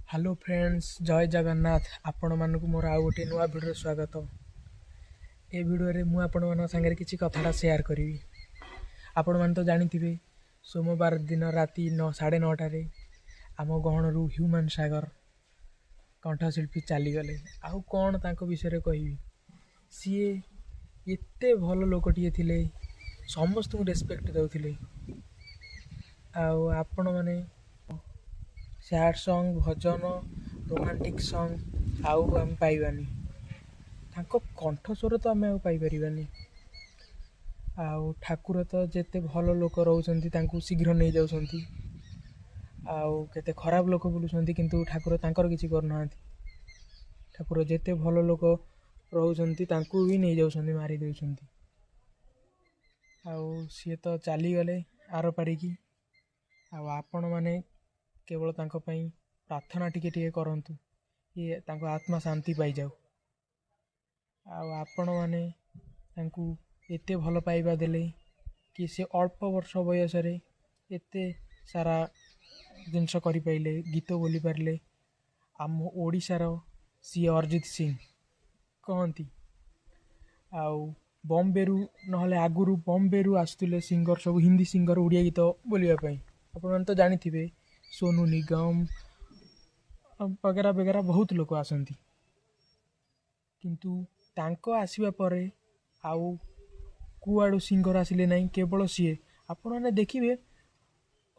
Hello friends, ଜୟ ଜଗନ୍ନାଥ। ଆପଣମାନଙ୍କୁ ମୋର ଆଉ ଗୋଟିଏ ନୂଆ ଭିଡ଼ିଓରେ ସ୍ୱାଗତ। ଏ ଭିଡ଼ିଓରେ ମୁଁ ଆପଣମାନଙ୍କ ସାଙ୍ଗରେ କିଛି କଥାଟା ସେୟାର କରିବି। ଆପଣମାନେ ତ ଜାଣିଥିବେ, ସୋମବାର ଦିନ ରାତି 9:30ରେ ଆମ ଗହଣରୁ ହ୍ୟୁମାନ୍ ସାଗର କଣ୍ଠଶିଳ୍ପୀ ଚାଲିଗଲେ। ଆଉ କ'ଣ ତାଙ୍କ ବିଷୟରେ କହିବି? ସିଏ ଏତେ ଭଲ ଲୋକଟିଏ ଥିଲେ, ସମସ୍ତଙ୍କୁ ରେସପେକ୍ଟ ଦେଉଥିଲେ। ଆଉ ଆପଣମାନେ ସ୍ୟାଡ଼ ସଙ୍ଗ୍, ଭଜନ, ରୋମାଣ୍ଟିକ୍ ସଙ୍ଗ୍ ଆଉ ଆମେ ପାଇବାନି। ତାଙ୍କ କଣ୍ଠସ୍ୱର ତ ଆମେ ଆଉ ପାଇପାରିବାନି। ଆଉ ଠାକୁର ତ ଯେତେ ଭଲ ଲୋକ ରହୁଛନ୍ତି, ତାଙ୍କୁ ଶୀଘ୍ର ନେଇଯାଉଛନ୍ତି, ଆଉ କେତେ ଖରାପ ଲୋକ ବୁଲୁଛନ୍ତି, କିନ୍ତୁ ଠାକୁର ତାଙ୍କର କିଛି କରୁନାହାନ୍ତି। ଠାକୁର ଯେତେ ଭଲ ଲୋକ ରହୁଛନ୍ତି, ତାଙ୍କୁ ବି ନେଇଯାଉଛନ୍ତି, ମାରି ଦେଉଛନ୍ତି। ଆଉ ସିଏ ତ ଚାଲିଗଲେ ଆର ପାରିକି। ଆଉ ଆପଣମାନେ କେବଳ ତାଙ୍କ ପାଇଁ ପ୍ରାର୍ଥନା ଟିକେ ଟିକେ କରନ୍ତୁ, ଇଏ ତାଙ୍କ ଆତ୍ମା ଶାନ୍ତି ପାଇଯାଉ। ଆଉ ଆପଣମାନେ ତାଙ୍କୁ ଏତେ ଭଲ ପାଇବା ଦେଲେ କି ସେ ଅଳ୍ପ ବର୍ଷ ବୟସରେ ଏତେ ସାରା ଜିନିଷ କରିପାରିଲେ, ଗୀତ ବୋଲିପାରିଲେ। ଆମ ଓଡ଼ିଶାର ସିଏ ଅରିଜିତ ସିଂ କହନ୍ତି। ଆଉ ବମ୍ବେରୁ, ନହେଲେ ଆଗରୁ ବମ୍ବେରୁ ଆସୁଥିଲେ ସିଙ୍ଗର ସବୁ, ହିନ୍ଦୀ ସିଙ୍ଗର ଓଡ଼ିଆ ଗୀତ ବୋଲିବା ପାଇଁ। ଆପଣମାନେ ତ ଜାଣିଥିବେ, ସୋନୁ ନିଗମ ବଗେରା ବଗେରା ବହୁତ ଲୋକ ଆସନ୍ତି। କିନ୍ତୁ ତାଙ୍କ ଆସିବା ପରେ ଆଉ କୁଆଡ଼ୁ ସିଙ୍ଗର ଆସିଲେ ନାହିଁ, କେବଳ ସିଏ। ଆପଣମାନେ ଦେଖିବେ,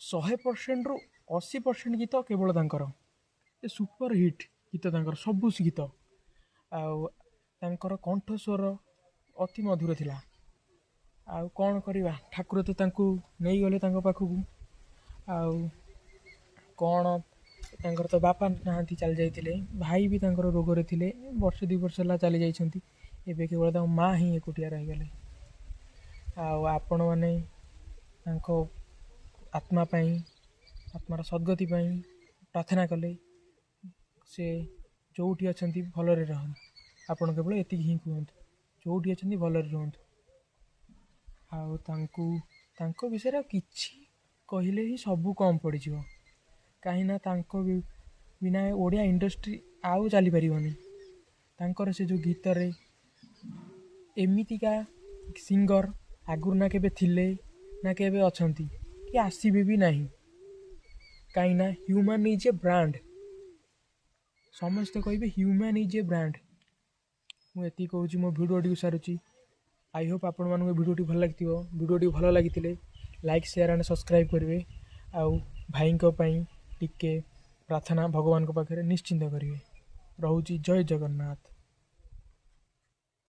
100%ରୁ 80% ଗୀତ କେବଳ ତାଙ୍କର, ଏ ସୁପର ହିଟ୍ ଗୀତ ତାଙ୍କର ସବୁ ଗୀତ। ଆଉ ତାଙ୍କର କଣ୍ଠସ୍ୱର ଅତି ମଧୁର ଥିଲା। ଆଉ କ'ଣ କରିବା, ଠାକୁର ତ ତାଙ୍କୁ ନେଇଗଲେ ତାଙ୍କ ପାଖକୁ। ଆଉ କ'ଣ, ତାଙ୍କର ତ ବାପା ନାହାନ୍ତି, ଚାଲି ଯାଇଥିଲେ। ଭାଇ ବି ତାଙ୍କର ରୋଗରେ ଥିଲେ, ବର୍ଷେ 2 ବର୍ଷ ହେଲା ଚାଲି ଯାଇଛନ୍ତି। ଏବେ କେବଳ ତାଙ୍କ ମା ହିଁ ଏକୁଟିଆ ରହିଗଲେ। ଆଉ ଆପଣମାନେ ତାଙ୍କ ଆତ୍ମା ପାଇଁ, ଆତ୍ମାର ସଦ୍ଗତି ପାଇଁ ପ୍ରାର୍ଥନା କଲେ ସେ ଯେଉଁଠି ଅଛନ୍ତି ଭଲରେ ରହନ୍ତୁ। ଆପଣ କେବଳ ଏତିକି ହିଁ କୁହନ୍ତୁ, ଯେଉଁଠି ଅଛନ୍ତି ଭଲରେ ରୁହନ୍ତୁ। ଆଉ ତାଙ୍କ ବିଷୟରେ ଆଉ କିଛି କହିଲେ ହିଁ ସବୁ କମ୍ ପଡ଼ିଯିବ, କାହିଁକିନା ତାଙ୍କ ବିନା ଓଡ଼ିଆ ଇଣ୍ଡଷ୍ଟ୍ରି ଆଉ ଚାଲିପାରିବନି। ତାଙ୍କର ସେ ଯେଉଁ ଗୀତରେ ଏମିତିକା ସିଙ୍ଗର ଆଗରୁ ନା କେବେ ଥିଲେ, ନା କେବେ ଅଛନ୍ତି କି ଆସିବେ ବି ନାହିଁ, କାହିଁକିନା ହ୍ୟୁମାନ୍ is a brand. ସମସ୍ତେ କହିବେ ହ୍ୟୁମାନ୍ is a brand. ମୁଁ ଏତିକି କହୁଛି, ମୋ ଭିଡ଼ିଓଟିକୁ ସାରୁଛି। I Hope ଆପଣମାନଙ୍କୁ ଭିଡ଼ିଓଟି ଭଲ ଲାଗିଥିବ। ଭିଡ଼ିଓଟି ଭଲ ଲାଗିଥିଲେ ଲାଇକ୍, ସେୟାର ଆଣ୍ଡ ସବସ୍କ୍ରାଇବ୍ କରିବେ। ଆଉ ଭାଇଙ୍କ ପାଇଁ ଟିକେ ପ୍ରାର୍ଥନା ଭଗବାନଙ୍କ ପାଖରେ ନିଶ୍ଚିନ୍ତ କରିବେ। ରହୁଛି, ଜୟ ଜଗନ୍ନାଥ।